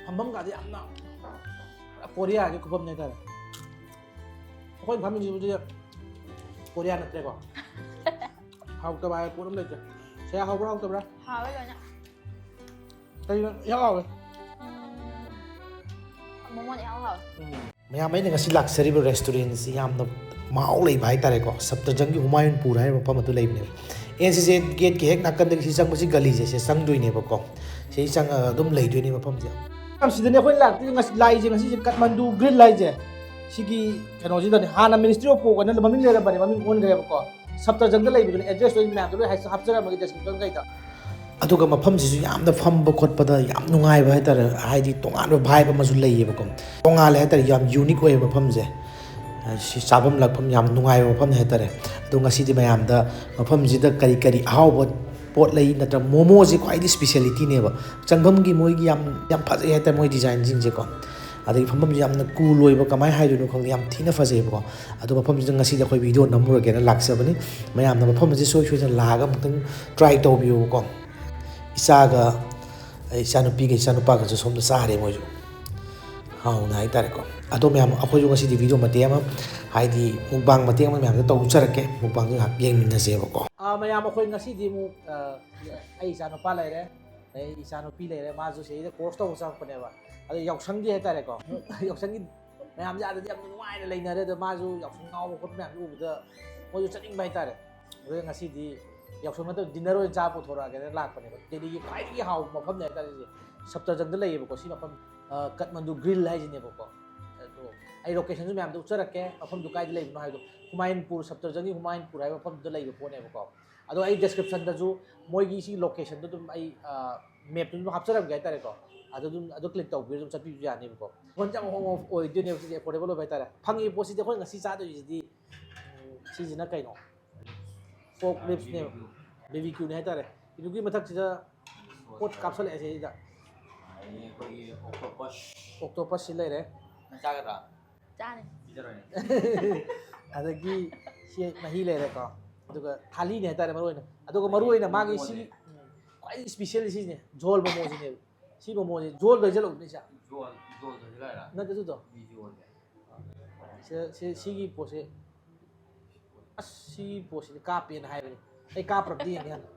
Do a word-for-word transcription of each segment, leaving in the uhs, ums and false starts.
ꯐꯝꯐꯝꯒꯗꯤ ꯌꯥꯝꯅ ꯀꯣꯔꯤꯌꯥꯒꯤ ꯈꯨꯐꯝꯅꯦ ꯍꯥꯏꯇꯥꯔꯦ꯫ ꯑꯩꯈꯣꯏ ꯐꯝꯃꯤꯁꯤꯕꯨꯗꯤ ꯀꯣꯔꯤꯌꯥ ꯅꯠꯇ꯭ꯔꯦꯀꯣ꯫ ꯍꯥꯎꯇꯕ ꯍꯥꯏꯕ ꯄꯣꯠ ꯑꯃ ꯂꯩꯇ꯭ꯔꯦ꯫ ꯁꯌꯥ ꯍꯥꯎꯕ꯭ꯔꯥ ꯍꯥꯎꯇꯕ꯭ꯔꯥ? ꯍꯥꯎꯋꯦ ꯂꯣꯏꯅ꯫ ꯀꯩꯅꯣ ꯏꯍꯥꯎ ꯍꯥꯎꯋꯦ꯫ ꯎꯝ, ꯃꯣꯃꯣꯅ ꯏꯍꯥꯎ ꯍꯥꯎꯋꯦ꯫ ꯃꯌꯥꯝ, ꯑꯩꯅ ꯉꯁꯤ ꯂꯥꯛꯆꯔꯤꯕ ꯔꯦꯁꯇꯨꯔꯦꯟꯁꯤ ꯌꯥꯝꯅ ꯃꯍꯥꯎ ꯂꯩꯕ ꯍꯥꯏꯇꯥꯔꯦꯀꯣ꯫ ꯁꯞꯇꯔꯖꯪꯒꯤ ꯍꯨꯃꯥꯌꯨꯟꯄꯨꯔ ꯍꯥꯏꯔꯤꯕ ꯃꯐꯝ ꯑꯗꯨ ꯂꯩꯕꯅꯦꯕ꯫ ꯑꯦꯟ ꯁꯤ ꯖꯦ ꯒꯦꯠꯀꯤ ꯍꯦꯛ ꯅꯥꯀꯟꯗꯒꯤ ꯁꯤ ꯆꯪꯕꯁꯤ ꯒꯂꯤꯁꯦ ꯁꯤ ꯆꯪꯗꯣꯏꯅꯦꯕꯀꯣ꯫ ꯁꯤ ꯆꯪꯉꯒ ꯑꯗꯨꯝ ꯂꯩꯗꯣꯏꯅꯦ ꯃꯐꯝꯁꯦ꯫ ꯃꯌꯥꯝ, ꯁꯤꯗꯅꯦ ꯑꯩꯈꯣꯏꯅ ꯂꯥꯛꯇꯣꯏꯁꯦ ꯉꯁꯤ, ꯂꯥꯛꯏꯁꯦ ꯉꯁꯤꯁꯦ ꯀꯥꯊꯃꯟꯗꯨ ꯒ꯭ꯔꯤꯜ ꯍꯥꯏꯁꯦ꯫ ꯁꯤꯒꯤ ꯀꯩꯅꯣꯁꯤꯗꯅꯦ ꯍꯥꯟꯅ ꯃꯤꯅꯤꯁꯇ꯭ꯔꯤ ꯑꯣꯐ ꯄꯣꯛ ꯑꯅ ꯃꯃꯤꯡ ꯂꯩꯔꯝꯕꯅꯦ, ꯃꯃꯤꯡ ꯑꯣꯟꯈ꯭ꯔꯦꯕꯀꯣ꯫ ꯁꯞꯇꯔꯖꯪꯗ ꯂꯩꯕꯗꯨꯅꯦ, ꯑꯦꯗ꯭ꯔꯦꯁꯇꯣ ꯑꯩ ꯃꯌꯥꯝꯗꯣ ꯂꯣꯏ ꯍꯥꯏ-, ꯍꯥꯞꯆꯔꯝꯃꯒꯦ ꯗꯦꯁꯀ꯭ꯔꯤꯞꯁꯟ ꯀꯩꯗ꯫ ꯑꯗꯨꯒ ꯃꯐꯝꯁꯤꯁꯨ ꯌꯥꯝꯅ ꯐꯝꯕ ꯈꯣꯠꯄꯗ ꯌꯥꯝ ꯅꯨꯡꯉꯥꯏꯕ ꯍꯥꯏꯇꯥꯔꯦ, ꯍꯥꯏꯗꯤ ꯇꯣꯉꯥꯟꯕ ꯚꯥꯏꯕ ꯑꯃꯁꯨ ꯂꯩꯌꯦꯕꯀꯣ꯫ ꯇꯣꯉꯥꯜꯂꯦ ꯍꯥꯏꯇꯥꯔꯦ, ꯌꯥꯝ ꯌꯨꯅꯤꯛ ꯑꯣꯏꯌꯦ ꯃꯐꯝꯁꯦ꯫ ꯁꯤ ꯆꯥꯐꯝ ꯂꯥꯛꯐꯝ ꯌꯥꯝ ꯅꯨꯡꯉꯥꯏꯕ ꯃꯐꯝꯅꯤ ꯍꯥꯏꯇꯥꯔꯦ꯫ ꯑꯗꯣ ꯉꯁꯤꯗꯤ ꯃꯌꯥꯝꯗ ꯃꯐꯝꯁꯤꯗ ꯀꯔꯤ ꯀꯔꯤ ꯑꯍꯥꯎꯕ ꯄꯣꯠ ꯂꯩ ꯅꯠꯇ꯭ꯔꯒ ꯃꯣꯃꯣꯁꯤ ꯈ꯭ꯋꯥꯏꯗꯒꯤ ꯏꯁꯄꯤꯁꯦꯂꯤꯇꯤꯅꯦꯕ꯫ ꯆꯪꯐꯝꯒꯤ ꯃꯣꯏꯒꯤ ꯌꯥꯝ, ꯌꯥꯝ ꯐꯖꯩ ꯍꯥꯏꯇꯥꯔꯦ ꯃꯣꯏ ꯗꯤꯖꯥꯏꯟꯁꯤꯡꯁꯦꯀꯣ꯫ ꯑꯗꯒꯤ ꯃꯐꯝꯁꯤ ꯌꯥꯝꯅ ꯀꯨꯜ ꯑꯣꯏꯕ, ꯀꯃꯥꯏꯅ ꯍꯥꯏꯗꯣꯏꯅꯣ ꯈꯪꯗꯦ, ꯌꯥꯝ ꯊꯤꯅ ꯐꯖꯩꯕꯀꯣ꯫ ꯑꯗꯣ ꯃꯐꯝꯁꯤꯗ ꯉꯁꯤꯗꯤ ꯑꯩꯈꯣꯏ ꯚꯤꯗꯤꯑꯣ ꯅꯝꯃꯨꯔꯒꯦꯅ ꯂꯥꯛꯆꯕꯅꯤ꯫ ꯃꯌꯥꯝꯅ ꯃꯐꯝ ꯑꯁꯤ ꯁꯣꯏ ꯁꯣꯏꯗꯅ ꯂꯥꯛꯑꯒ ꯑꯃꯨꯛꯇꯪ ꯇ꯭ꯔꯥꯏ ꯇꯧꯕꯤꯌꯨꯕꯀꯣ꯫ ꯏꯆꯥꯒ, ꯑꯩ ꯏꯆꯥꯅꯨꯄꯤꯒ ꯏꯆꯥꯅꯨꯄꯥꯒꯁꯨ ꯁꯣꯝꯗ ꯆꯥꯔꯦ ꯃꯣꯏꯁꯨ꯫ ꯍꯥꯎꯅ ꯍꯥꯏꯇꯥꯔꯦꯀꯣ꯫ ꯑꯗꯣ ꯃꯌꯥꯝ, ꯑꯩꯈꯣꯏꯁꯨ ꯉꯁꯤꯗꯤ ꯚꯤꯗꯤꯑꯣ ꯃꯇꯦꯛ ꯑꯃ, ꯍꯥꯏꯗꯤ ꯃꯨꯛꯕꯥꯡ ꯃꯇꯦꯛ ꯑꯃ ꯃꯌꯥꯝꯗ ꯇꯧꯖꯔꯛꯀꯦ꯫ ꯃꯨꯛꯕꯥꯡꯁꯦ ꯉꯥꯏꯍꯥꯛ ꯌꯦꯡꯃꯤꯟꯅꯁꯦꯕꯀꯣ꯫ ꯑꯥ, ꯃꯌꯥꯝ, ꯑꯩꯈꯣꯏ ꯉꯁꯤꯗꯤ ꯑꯃꯨꯛ, ꯑꯥ, ꯑꯩ ꯏꯆꯥꯅꯨꯄꯥ ꯂꯩꯔꯦ, ꯑꯩ ꯏꯆꯥꯅꯨꯄꯤ ꯂꯩꯔꯦ, ꯃꯥꯁꯨ ꯁꯤꯗꯩꯗ ꯀꯣꯔꯁ ꯇꯧꯕ ꯆꯪꯉꯛꯄꯅꯦꯕ꯫ ꯑꯗꯣ ꯌꯥꯎꯁꯪꯒꯤ ꯍꯥꯏꯇꯥꯔꯦꯀꯣ꯫ ꯌꯥꯎꯁꯪꯒꯤ ꯃꯌꯥꯝꯁꯦ ꯑꯥꯗꯗꯤ ꯌꯥꯝ ꯅꯨꯡꯉꯥꯏꯅ ꯂꯩꯅꯔꯦ꯫ ꯑꯗꯣ ꯃꯥꯁꯨ ꯌꯥꯎꯁꯪ ꯉꯥꯎꯕ ꯈꯣꯠꯄ ꯃꯌꯥꯝꯗꯣ ꯎꯕꯗ ꯃꯣꯏꯁꯨ ꯆꯠꯅꯤꯡꯕ ꯍꯥꯏꯇꯥꯔꯦ꯫ ꯑꯗꯨꯗ ꯉꯁꯤꯗꯤ ꯌꯥꯎꯁꯪ ꯅꯠꯇꯕ ꯗꯤꯟꯅꯔ ꯑꯣꯏꯅ ꯆꯥꯕ ꯄꯨꯊꯣꯔꯛꯑꯒꯦꯅ ꯂꯥꯛꯄꯅꯦꯕ꯫ ꯗꯦꯜꯂꯤꯒꯤ ꯈ꯭ꯋꯥꯏꯗꯒꯤ ꯍꯥꯎꯕ ꯃꯐꯝꯅꯦ ꯍꯥꯏꯇꯥꯔꯦ ꯁꯤꯁꯦ꯫ ꯁꯞꯇꯔꯖꯪꯗ ꯂꯩꯌꯦꯕꯀꯣ ꯁꯤ ꯃꯐꯝ, ꯑ, ꯀꯠꯃꯟꯗꯨ ꯒ꯭ꯔꯤꯜ ꯍꯥꯏꯁꯤꯅꯦꯕꯀꯣ꯫ ꯑꯗꯣ ꯑꯩ ꯂꯣꯀꯦꯁꯟꯁꯨ ꯃꯌꯥꯝꯗ ꯎꯠꯆꯔꯛꯀꯦ, ꯃꯐꯝꯗꯨ ꯀꯥꯏꯗ ꯂꯩꯕꯅꯣ ꯍꯥꯏꯕꯗꯣ꯫ ꯍꯨꯃꯥꯌꯨꯟꯄꯨꯔ, ꯁꯞꯇꯔꯖꯪꯒꯤ ꯍꯨꯃꯥꯌꯨꯟꯄꯨꯔ ꯍꯥꯏꯕ ꯃꯐꯝꯗꯨꯗ ꯂꯩꯕ ꯄꯣꯠꯅꯦꯕꯀꯣ꯫ ꯑꯗꯣ ꯑꯩ ꯗꯦꯁꯀ꯭ꯔꯤꯞꯁꯟꯗꯁꯨ ꯃꯣꯏꯒꯤ ꯁꯤ ꯂꯣꯀꯦꯁꯟꯗꯣ ꯑꯗꯨꯝ ꯑꯩ, ꯑ, ꯃꯦꯞꯇꯨ ꯑꯗꯨꯝ ꯍꯥꯞꯆꯔꯝꯒꯦ ꯍꯥꯏꯇꯥꯔꯦꯀꯣ꯫ ꯑꯗꯨ ꯑꯗꯨꯝ, ꯑꯗꯨ ꯀ꯭ꯂꯤꯛ ꯇꯧꯕꯤꯔ ꯑꯗꯨꯝ ꯆꯠꯄꯤꯕꯁꯨ ꯌꯥꯅꯦꯕꯀꯣ꯫ ꯃꯃꯜꯁꯦ ꯌꯥꯝ ꯑꯍꯣꯡꯕ ꯑꯣꯏꯗꯣꯏꯅꯦꯕ ꯁꯤꯁꯦ, ꯑꯦꯐꯣꯔꯗꯦꯕꯜ ꯑꯣꯏꯕ ꯍꯥꯏꯇꯥꯔꯦ꯫ ꯐꯪꯉꯤꯕ ꯄꯣꯠꯁꯤꯗꯤ ꯑꯩꯈꯣꯏ ꯉꯁꯤ ꯆꯥꯗꯣꯏꯁꯤꯗꯤ, ꯎꯝ, ꯁꯤꯁꯤꯅ ꯀꯩꯅꯣ? ꯄꯣꯔꯛ ꯔꯤꯞꯁꯅꯦꯕ, ꯕꯤꯕꯤꯀ꯭ꯌꯨꯅꯦ ꯍꯥꯏꯇꯥꯔꯦ꯫ ꯕꯤꯕꯤꯀ꯭ꯌꯨꯒꯤ ꯃꯊꯛꯁꯤꯗ ꯄꯣꯠ ꯀꯥꯞꯁꯜꯂꯛꯑꯦ ꯁꯤꯗ꯫ ꯑꯗꯒꯤ ꯑꯩꯈꯣꯏꯒꯤ ꯑꯣꯛꯇꯣꯄꯁ ꯑꯣꯛꯇꯣꯄꯁꯁꯤ ꯂꯩꯔꯦ꯫ ꯅꯪ ꯆꯥꯒꯗ꯭ꯔꯥ? ꯆꯥꯅꯤ꯫ ꯄꯤꯖꯔꯣꯏꯅꯦ꯫ ꯑꯗꯒꯤ ꯁꯤ ꯃꯍꯤ ꯂꯩꯔꯦꯀꯣ꯫ ꯑꯗꯨꯒ ꯊꯥꯂꯤꯅꯦ ꯍꯥꯏꯇꯥꯔꯦ ꯃꯔꯨ ꯑꯣꯏꯅ꯫ ꯑꯗꯨꯒ ꯃꯔꯨ ꯑꯣꯏꯅ ꯃꯥꯒꯤ ꯁꯤꯒꯤ, ꯎꯝ, ꯈ꯭ꯋꯥꯏꯗꯒꯤ ꯏꯁꯄꯤꯁꯦꯜ ꯁꯤꯁꯤꯅꯦ, ꯖꯣꯜ ꯃꯣꯃꯣꯁꯤꯅꯦꯕ꯫ ꯁꯤ ꯃꯣꯃꯣꯁꯦ ꯖꯣꯜ ꯂꯩꯁꯜꯂꯛꯎꯅꯦ ꯏꯆꯥ꯫ ꯖꯣꯜ ꯖꯣꯜ ꯊꯣꯏꯁꯤꯜꯂꯛꯑꯦꯔꯥ? ꯅꯠꯇꯦ ꯑꯗꯨꯗꯣ꯫ ꯃꯤ ꯖꯣꯜꯁꯦ꯫ ꯁꯤ, ꯁꯤ, ꯁꯤꯒꯤ ꯄꯣꯠꯁꯦ, ꯑꯁ, ꯁꯤꯒꯤ ꯄꯣꯠꯁꯤꯗꯤ ꯀꯥꯞꯄꯦꯅ ꯍꯥꯏꯕꯅꯤ꯫ ꯑꯩ ꯀꯥꯞꯄ꯭ꯔꯗꯤ ꯌꯦꯡꯒꯦ ꯍꯥꯟꯅ꯫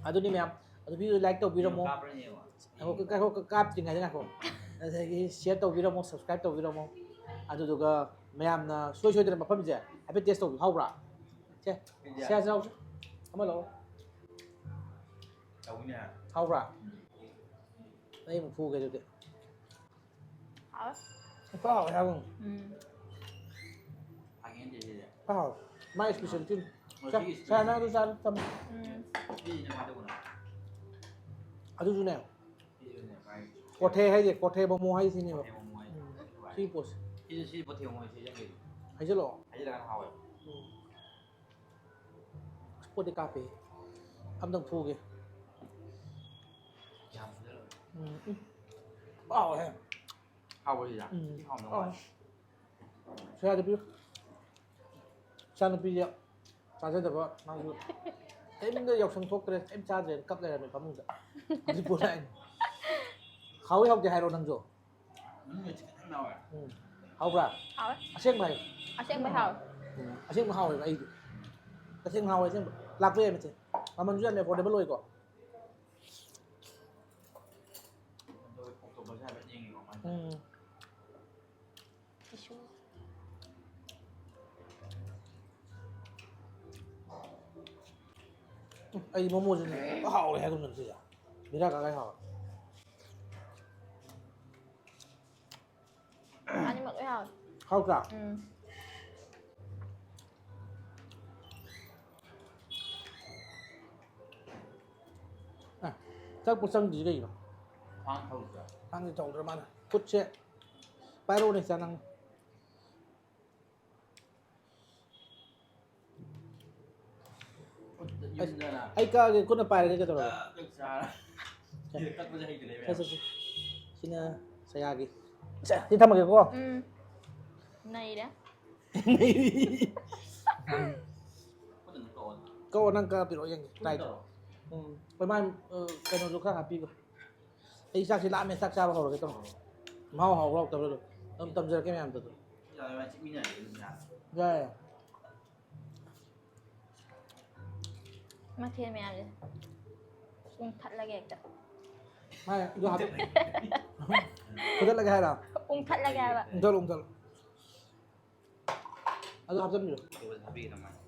ꯑꯗꯨꯅꯤ ꯃꯌꯥꯝ, ꯑꯗꯨ ꯚꯤꯗꯤꯑꯣ ꯂꯥꯏꯛ ꯇꯧꯕꯤꯔꯝꯃꯣ꯫ ꯀꯥꯞꯄ꯭ꯔꯅꯦ ꯌꯦꯡꯉꯣ꯫ ꯉꯥꯏꯈꯣ, ꯉꯥꯏꯈꯣ, ꯀꯥꯞꯇ꯭ꯔꯤꯉꯩꯗ ꯉꯥꯏꯈꯣ꯫ ꯑꯗꯒꯤ ꯁꯤꯌꯔ ꯇꯧꯕꯤꯔꯝꯃꯣ, ꯁꯕꯁꯀ꯭ꯔꯥꯏꯕ ꯇꯧꯕꯤꯔꯝꯃꯣ꯫ ꯑꯗꯨꯗꯨꯒ ꯃꯌꯥꯝꯅ ꯁꯨꯡꯁꯣꯏ ꯁꯣꯏꯗꯅ ꯃꯐꯝꯁꯦ ꯍꯥꯏꯐꯦꯠ ꯇꯦꯁ ꯇꯧꯕꯤꯌꯨ꯫ ꯍꯥꯎꯕ꯭ꯔꯥ? ꯁꯦ, ꯁꯦ, ꯁꯦ, ꯂꯥꯎ꯫ ꯑꯃ ꯂꯧꯔꯣ꯫ ꯇꯧꯅꯦ꯫ ꯍꯥꯎꯕ꯭ꯔꯥ? ꯑꯩ ꯑꯃꯨꯛ ꯐꯨꯒꯦ ꯑꯗꯨꯗꯤ꯫ ꯍꯥꯎꯋꯦ꯫ ꯐꯥ ꯍꯥꯎꯋꯦ ꯍꯥꯏꯕ ꯑꯃꯨꯛ꯫ ꯎꯝ꯫ ꯐꯥꯒꯦ ꯅꯠꯇꯦ ꯁꯤꯁꯦ꯫ ꯐꯥ ꯍꯥꯎꯋꯦ꯫ My specialty꯫ ꯃꯁꯤꯒꯤ ꯁꯥ ꯅꯪ ꯑꯗꯨ ꯆꯥꯔ ꯊꯝꯃꯣ꯫ ꯎꯝ꯫ ꯁꯤꯁꯤꯅ ꯀꯃꯥꯏꯅ ꯇꯧꯕꯅꯣ? ꯑꯗꯨꯁꯨꯅꯦ꯫ ꯁꯤꯁꯤꯅꯦ ꯃꯥꯒꯤ ꯀꯣꯊꯦ ꯍꯥꯏꯁꯦ, ꯀꯣꯊꯦ ꯃꯣꯃꯣ ꯍꯥꯏꯁꯤꯅꯦꯕ꯫ ꯀꯣꯊꯦ ꯃꯣꯃꯣ ꯍꯥꯏꯁꯦ꯫ ꯎꯝ꯫ ꯁꯤ ꯄꯣꯠꯁꯦ꯫ ꯁꯤꯁꯦ ꯁꯤ ꯀꯣꯊꯦ ꯃꯣꯃꯣ ꯁꯤ ꯌꯥꯝ ꯂꯩ꯫ ꯍꯥꯏꯖꯜꯂꯛꯑꯣ꯫ ꯍꯥꯏꯖꯤꯜꯂꯒꯅ ꯍꯥꯎꯋꯦ꯫ ꯎꯝ꯫ ꯑꯁ, ꯄꯣꯠꯇꯤ ꯀꯥꯞꯄꯦ꯫ ꯑꯝꯇꯪ ꯐꯨꯒꯦ꯫ ꯌꯥꯝ ꯐꯖꯅ꯫ ꯎꯝ, ꯎꯝ꯫ ꯍꯥꯎꯋꯦ꯫ ꯍꯥꯎꯕ ꯁꯤꯗ꯫ ꯎꯝ꯫ ꯁꯤ ꯍꯥꯎꯅ ꯍꯥꯎꯋꯦ꯫ ꯍꯥꯎꯋꯦ꯫ ꯁꯣꯌꯥꯗ ꯄꯤꯌꯨ꯫ ꯏꯆꯥꯅꯨꯄꯤꯁꯦ ꯆꯥꯖꯗꯕ ꯃꯥꯁꯨ ꯀꯔꯤꯝꯇ ꯌꯥꯎꯁꯪ ꯊꯣꯛꯇ꯭ꯔꯦ, ꯀꯔꯤꯝ ꯆꯥꯗ꯭ꯔꯦꯅ ꯀꯞ ꯂꯩꯔꯝꯃꯦ ꯐꯃꯨꯡꯗ꯫ ꯍꯧꯖꯤꯛ ꯄꯨꯔꯛꯑꯦ꯫ ꯍꯥꯎꯏ ꯍꯥꯎꯇꯦ ꯍꯥꯏꯔꯣ ꯅꯪꯁꯨ? ꯃꯅꯨꯡꯗ ꯆꯤꯛꯀꯟ ꯌꯥꯝ ꯌꯥꯎꯋꯦ꯫ ꯎꯝ꯫ ꯍꯥꯎꯕ꯭ꯔꯥ? ꯍꯥꯎꯋꯦ꯫ ꯑꯁꯦꯡꯕ ꯍꯥꯏꯌꯨ꯫ ꯑꯁꯦꯡꯕꯩ ꯍꯥꯎꯋꯦ꯫ ꯎꯝ꯫ ꯑꯁꯦꯡꯕ ꯍꯥꯎꯋꯦꯕ ꯑꯩꯗꯤ꯫ ꯑꯁꯦꯡꯕ ꯍꯥꯎꯋꯦ ꯑꯁꯦꯡꯕ꯫ ꯂꯥꯛꯄ ꯌꯥꯏ ꯃꯆꯦ꯫ ꯃꯃꯜꯁꯨ ꯌꯥꯝ affordable ꯑꯣꯏꯀꯣ꯫ ꯑꯗꯣ ꯑꯣꯛꯇꯣꯄꯁꯁꯦ ꯍꯥꯏꯐꯦꯠ ꯌꯦꯡꯉꯤꯀꯣ ꯃꯥꯏꯁꯦ꯫ ꯎꯝ꯫ ꯇꯤꯁꯨ꯫ ꯎꯝ, ꯑꯩ ꯃꯣꯃꯣꯁꯦ ꯍꯥꯎꯋꯦ ꯍꯥꯏꯒꯨꯝꯗꯅ ꯁꯤꯁꯦ꯫ ꯕꯦꯔꯥ ꯀꯥꯒꯩ ꯍꯥꯎꯋꯦ꯫ ꯑꯅꯤꯃꯛ ꯂꯣꯏ ꯍꯥꯎꯋꯦ꯫ ꯍꯥꯎꯇ꯭ꯔꯥ? ꯎꯝ꯫ ꯑꯦ, ꯆꯥꯛꯄꯨ ꯆꯪꯗ꯭ꯔꯤꯁꯤ ꯀꯩꯒꯤꯅꯣ? ꯈ꯭ꯋꯥꯡ ꯊꯧꯗ꯭ꯔꯥ? ꯈ꯭ꯋꯥꯡꯁꯦ ꯊꯧꯗ꯭ꯔ ꯃꯥꯜꯂꯦ꯫ ꯈꯨꯠꯁꯦ ꯄꯥꯏꯔꯛꯎꯅꯦ ꯏꯆꯥ ꯅꯪ꯫ ꯈꯨꯠꯇ ꯌꯨꯝꯗꯅ ꯑꯩ ꯀꯛꯑꯒꯦ, ꯈꯨꯠꯅ ꯄꯥꯏꯔꯒꯦ ꯀꯩꯗꯧꯔꯒꯦ? ꯇꯛ ꯇꯛ ꯆꯥꯔ꯫ ꯁꯤꯗ ꯀꯛꯄꯁꯦ ꯍꯩꯇ꯭ꯔꯦ ꯁꯦ, ꯃꯌꯥꯝ꯫ ꯁꯦ, ꯁꯦ꯫ ꯁꯤꯅ ꯁꯌꯥꯒꯤ꯫ ꯁꯦ, ꯁꯤ ꯊꯝꯃꯒꯦꯀꯣ꯫ ꯎꯝ꯫ ꯅꯩꯔꯦ꯫ ꯈꯨꯠꯇ ꯑꯗꯨꯝ ꯀꯛꯑꯣ꯫ ꯀꯛꯑꯣ, ꯅꯪ ꯀꯛꯑ ꯄꯤꯔꯛꯑꯣ ꯌꯦꯡꯒꯦ꯫ ꯈꯨꯠꯇ ꯇ꯭ꯔꯥꯏ ꯇꯧꯔꯣ꯫ ꯎꯝ꯫ ꯍꯣꯏ, ꯃꯥꯏ, ꯑ, ꯀꯩꯅꯣꯗꯣ ꯈꯔ ꯍꯥꯞꯄꯤꯒꯣ꯫ ꯑꯩ ꯆꯥꯛꯁꯤ ꯂꯥꯝꯃꯦ, ꯆꯥꯛ ꯆꯥꯕ ꯍꯧꯔꯒꯦ ꯇꯧꯅꯤ꯫ ꯃꯍꯥꯎ ꯍꯥꯎꯕ꯭ꯔꯥ ꯍꯥꯎꯇꯕ꯭ꯔꯥ ꯑꯗꯨꯝ ꯇꯝꯖꯔꯛꯀꯦ ꯃꯌꯥꯝꯗ ꯑꯗꯨꯝ꯫ ꯌꯥꯏ꯫ ꯃꯊꯦꯜ ꯃꯌꯥꯝꯁꯦ ꯎꯝꯊꯠꯂꯒꯦ ꯍꯦꯛꯇ꯫ ꯃꯥꯅꯦ, ꯑꯗꯨ ꯍꯥꯞ-, ꯐꯨꯗꯠꯂꯒꯦ ꯍꯥꯏꯔꯣ? ꯎꯝꯊꯠꯂꯒꯦ ꯍꯥꯏꯕ꯫ ꯎꯝꯊꯠꯂꯣ, ꯎꯝꯊꯠꯂꯣ꯫ ꯑꯗꯨ ꯍꯥꯞꯆꯤꯟꯕꯤꯔꯣ꯫ ꯇꯧꯕꯗ ꯊꯥꯕꯤꯒꯗꯕ ꯃꯥꯅꯤ꯫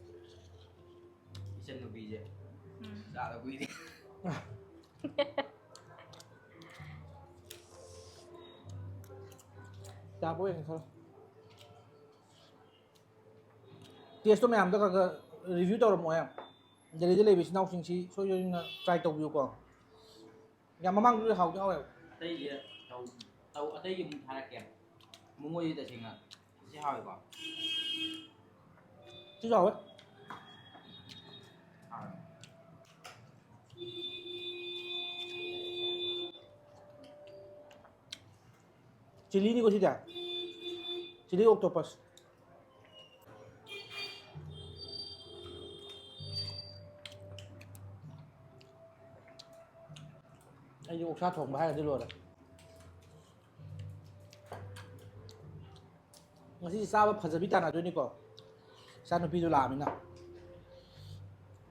ꯏꯆꯟ ꯅꯨꯄꯤꯁꯦ ꯎꯝ꯫ ꯆꯥꯗ ꯀꯨꯏꯔꯦ꯫ ꯌꯥꯕ꯭ꯔꯥ ꯌꯦꯡꯒꯦ ꯈꯔ꯫ Taste ꯇꯣ ꯃꯌꯥꯝꯗ ꯈꯔ ꯈꯔ review ꯇꯧꯔꯝꯃꯣꯍꯦ꯫ ꯗꯦꯜꯂꯤꯗ ꯂꯩꯕ ꯏꯆꯤꯟ ꯏꯅꯥꯎꯁꯤꯡꯁꯤ ꯁꯣꯏ ꯁꯣꯏꯗꯅ try ꯇꯧꯕꯤꯌꯨꯀꯣ꯫ ꯌꯥꯝ ꯃꯃꯥꯡꯗꯨꯗꯤ ꯍꯥꯎꯗꯤ ꯍꯥꯎꯋꯦꯕ꯫ ꯑꯇꯩꯁꯦ ꯇꯧ-, ꯇꯧ-, ꯑꯇꯩꯒꯤ ꯑꯃꯨꯛ ꯊꯥꯔꯛꯀꯦ꯫ ꯃꯣꯃꯣꯁꯤ ꯇꯁꯦꯡꯅ ꯁꯤ ꯍꯥꯎꯋꯦꯀꯣ꯫ ꯁꯤꯁꯨ ꯍꯥꯎꯋꯦ꯫ ꯍꯥꯎꯋꯦ꯫ Chilli ꯅꯤꯀꯣ ꯁꯤꯗꯤ꯫ Chilli octopus꯫ ꯑꯩꯗꯤ ꯑꯣꯛꯁꯥ ꯊꯣꯡꯕ ꯍꯥꯏꯔꯗꯤ ꯂꯣꯏꯔꯦ꯫ ꯉꯁꯤ ꯆꯥꯕ ꯐꯖꯕꯤ ꯇꯥꯟꯅꯗꯣꯏꯅꯤꯀꯣ꯫ ꯏꯆꯥꯅꯨꯄꯤꯗꯣ ꯂꯥꯛꯑꯃꯤꯅ꯫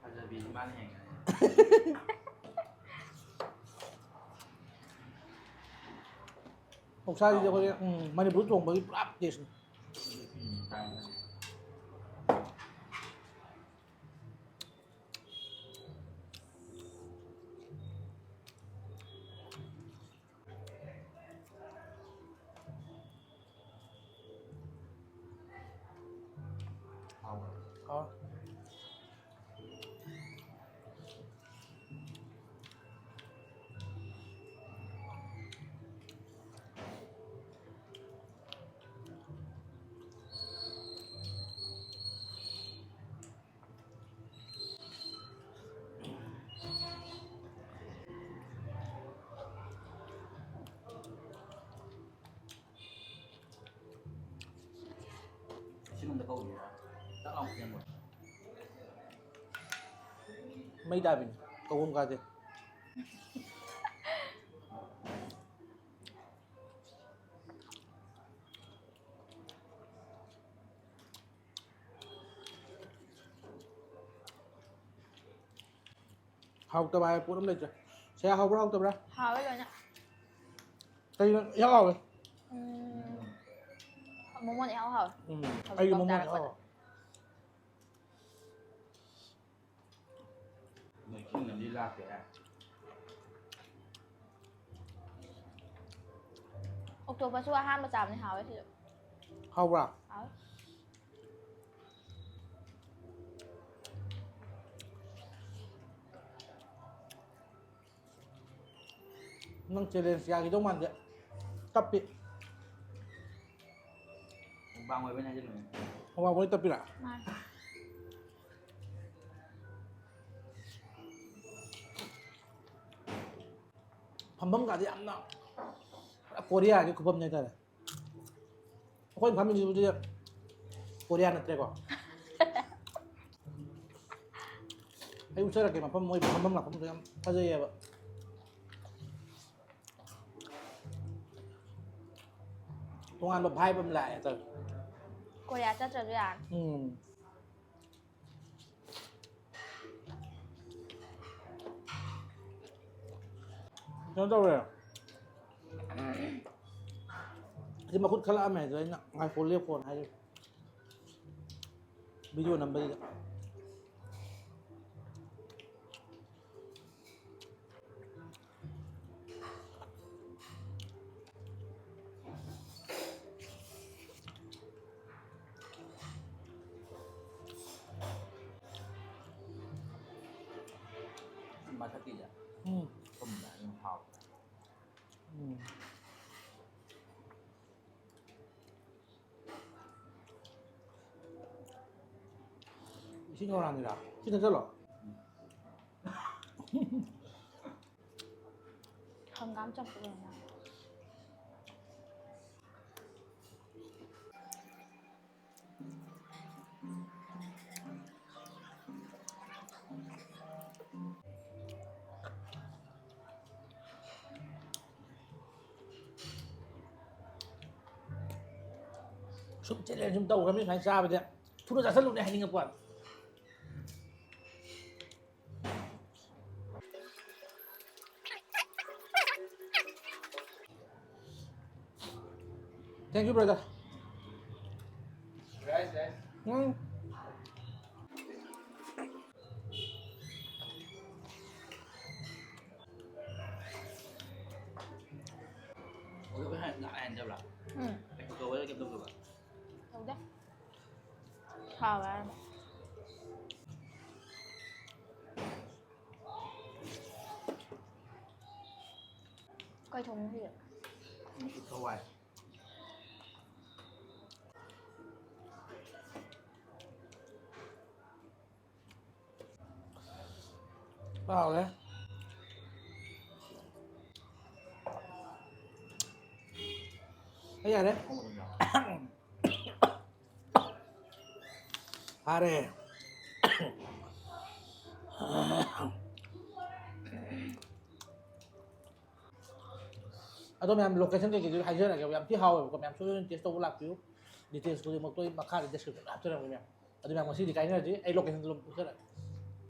ꯐꯖꯕꯤꯁꯤ ꯃꯥꯅ ꯍꯦꯟꯒꯅꯤ꯫ ꯑꯣꯛꯁꯥꯁꯤꯗꯤ ꯑꯩꯈꯣꯏꯒꯤ, ꯎꯝ, ꯃꯅꯤꯄꯨꯔ ꯊꯣꯡꯕꯒꯤ ꯄꯨꯔꯥ taste ꯅꯤ꯫ ꯎꯝ, ꯇꯥꯡꯕꯅꯤ꯫ ꯍꯥꯎꯕ꯭ꯔꯣ? ꯍꯥꯎ꯫ ꯏꯁꯤꯡ ꯑꯝꯇ ꯀꯧꯕꯤꯔꯣ꯫ ꯇꯛ ꯂꯥꯎ ꯐꯦꯡꯕ꯫ ꯃꯩ ꯇꯥꯕꯤꯅꯤ꯫ ꯀꯧꯕꯝ ꯀꯥꯗꯦ꯫ ꯍꯥꯎꯇꯕ ꯍꯥꯏꯕ ꯄꯣꯠ ꯑꯃ ꯂꯩꯇ꯭ꯔꯦ꯫ ꯁꯌꯥ ꯍꯥꯎꯕ꯭ꯔꯥ ꯍꯥꯎꯇꯕ꯭ꯔꯥ? ꯍꯥꯎꯋꯦ ꯂꯣꯏꯅ꯫ ꯀꯩꯅꯣ ꯏꯍꯥꯎ ꯍꯥꯎꯋꯦ꯫ ꯎꯝ, ꯃꯣꯃꯣꯅ ꯏꯍꯥꯎ ꯍꯥꯎꯋꯦ꯫ ꯎꯝ, ꯍꯧꯖꯤꯛ ꯑꯩꯒꯤ ꯐꯥꯎ ꯃꯣꯃꯣꯅ ꯆꯥꯔꯛꯄꯗ꯫ ꯏꯍꯥꯎ ꯍꯥꯎꯋꯦ꯫ ꯅꯣꯏ ꯆꯤꯡ ꯂꯝꯕꯤ ꯂꯥꯛꯇꯦ ꯍꯥꯏ꯫ ꯑꯣꯛꯇꯣꯄꯁꯁꯨ ꯑꯍꯥꯟꯕ ꯆꯥꯕꯅꯤ ꯍꯥꯎꯋꯦ ꯁꯤꯁꯨ꯫ ꯍꯥꯎꯕ꯭ꯔꯥ? ꯍꯥꯎꯋꯦ꯫ ꯅꯪ ꯆꯦꯂꯦꯟꯖ ꯌꯥꯈꯤꯗꯧ ꯃꯥꯟꯗꯦ꯫ ꯇꯞꯄꯤ꯫ ꯃꯨꯛꯕꯥꯡ ꯑꯣꯏꯕꯅꯦ ꯍꯥꯏꯖꯤꯜꯂꯨꯅꯦ꯫ ꯃꯨꯛꯕꯥꯡ ꯑꯣꯏ ꯇꯞꯄꯤꯔꯥ? ꯃꯥꯅꯦ꯫ ꯐꯝꯐꯝꯒꯗꯤ ꯌꯥꯝꯅ ꯄꯨꯔꯥ ꯀꯣꯔꯤꯌꯥꯒꯤ ꯈꯨꯐꯝꯅꯦ ꯍꯥꯏꯇꯥꯔꯦ꯫ ꯑꯩꯈꯣꯏꯅ ꯐꯝꯃꯤꯁꯤꯕꯨꯗꯤ ꯀꯣꯔꯤꯌꯥ ꯅꯠꯇ꯭ꯔꯦꯀꯣ꯫ ꯑꯩ ꯎꯠꯆꯔꯛꯀꯦ ꯃꯐꯝ, ꯃꯣꯏ ꯐꯝꯐꯝ ꯂꯥꯛꯐꯝꯗꯣ ꯌꯥꯝ ꯐꯖꯩꯌꯦꯕ꯫ ꯇꯣꯉꯥꯟꯕ vibe ꯑꯃ ꯂꯥꯛꯑꯦ ꯍꯥꯏꯇꯥꯔꯦ꯫ ꯀꯣꯔꯤꯌꯥ ꯆꯠꯇ꯭ꯔꯁꯨ ꯌꯥꯔꯅꯤ꯫ ꯎꯝ꯫ ꯀꯩꯅꯣ ꯇꯧꯔꯦ꯫ ꯑꯁꯤ ꯃꯈꯨꯠ ꯈꯜꯂꯛꯑꯝꯃꯦ ꯑꯗꯨꯗ ꯑꯩꯅ ꯉꯥꯏꯈꯣ ꯂꯦꯞꯄꯣꯅ ꯍꯥꯏꯈꯤꯕ꯫ ꯚꯤꯗꯤꯑꯣ ꯅꯝꯕꯁꯤꯗ꯫ ꯃꯊꯛꯀꯤꯁꯦ ꯎꯝ꯫ ꯊꯨꯝꯅ ꯑꯗꯨꯝ ꯍꯥꯎꯕ꯫ ꯎꯝ꯫ ꯏꯁꯤꯡ ꯉꯧꯔꯥꯡꯉꯤꯔꯥ? ꯁꯤ ꯊꯛꯆꯜꯂꯣ꯫ ꯍꯪꯒꯥꯝ ꯆꯝꯐꯨꯠ ꯑꯣꯏꯅ꯫ ꯁꯨꯝ ꯆꯦꯂꯦꯟꯖ ꯁꯨꯝ ꯇꯧꯈ꯭ꯔꯕꯅꯤ ꯁꯨꯃꯥꯏꯅ ꯆꯥꯕꯗꯤ꯫ ꯊꯨꯅ ꯆꯥꯁꯤꯜꯂꯨꯅꯦ ꯍꯥꯏꯅꯤꯡꯉꯛꯄ꯫ Thank you, brother. Guys, guys. ꯎꯝ꯫ ꯑꯣꯏꯕ ꯍꯥꯏ-, ꯍꯥꯏꯅꯗꯕ꯭ꯔꯥ? ꯎꯝ꯫ ꯀꯩꯅꯣ ꯇꯧꯕꯗ ꯀꯩꯝ ꯇꯧꯗꯕ꯭ꯔꯥ? ꯇꯧꯗꯦ꯫ ꯍꯥꯎꯋꯦ ꯍꯥꯏꯔꯒ꯫ ꯀꯩ ꯊꯣꯡꯉꯤꯅꯣ ꯍꯧꯖꯤꯛ? ꯍꯋꯥꯏ꯫ ꯍꯥꯎꯔꯦ꯫ ꯑꯩ ꯌꯥꯔꯦ꯫ ꯐꯥꯔꯦ꯫ ꯑꯗꯣ ꯃꯌꯥꯝ, location ꯀꯩꯀꯩꯗꯨ ꯍꯥꯏꯖꯔꯛꯑꯒꯦ, ꯌꯥꯝ ꯊꯤ ꯍꯥꯎꯋꯦꯕꯀꯣ꯫ ꯃꯌꯥꯝ ꯁꯣꯏꯗꯅ taste ꯇꯧꯕ ꯂꯥꯛꯄꯤꯌꯨ꯫ Details ꯈꯨꯗꯤꯡꯃꯛꯇꯣ ꯑꯩ ꯃꯈꯥꯗ description ꯍꯥꯞꯆꯔꯝꯒꯦ ꯃꯌꯥꯝ꯫ ꯑꯗꯨ ꯃꯌꯥꯝ, ꯉꯁꯤꯗꯤ ꯀꯥꯏꯅꯔꯁꯤ, ꯑꯩ location ꯗꯨ ꯑꯗꯨꯝ ꯎꯠꯆꯔꯛꯑꯒꯦ꯫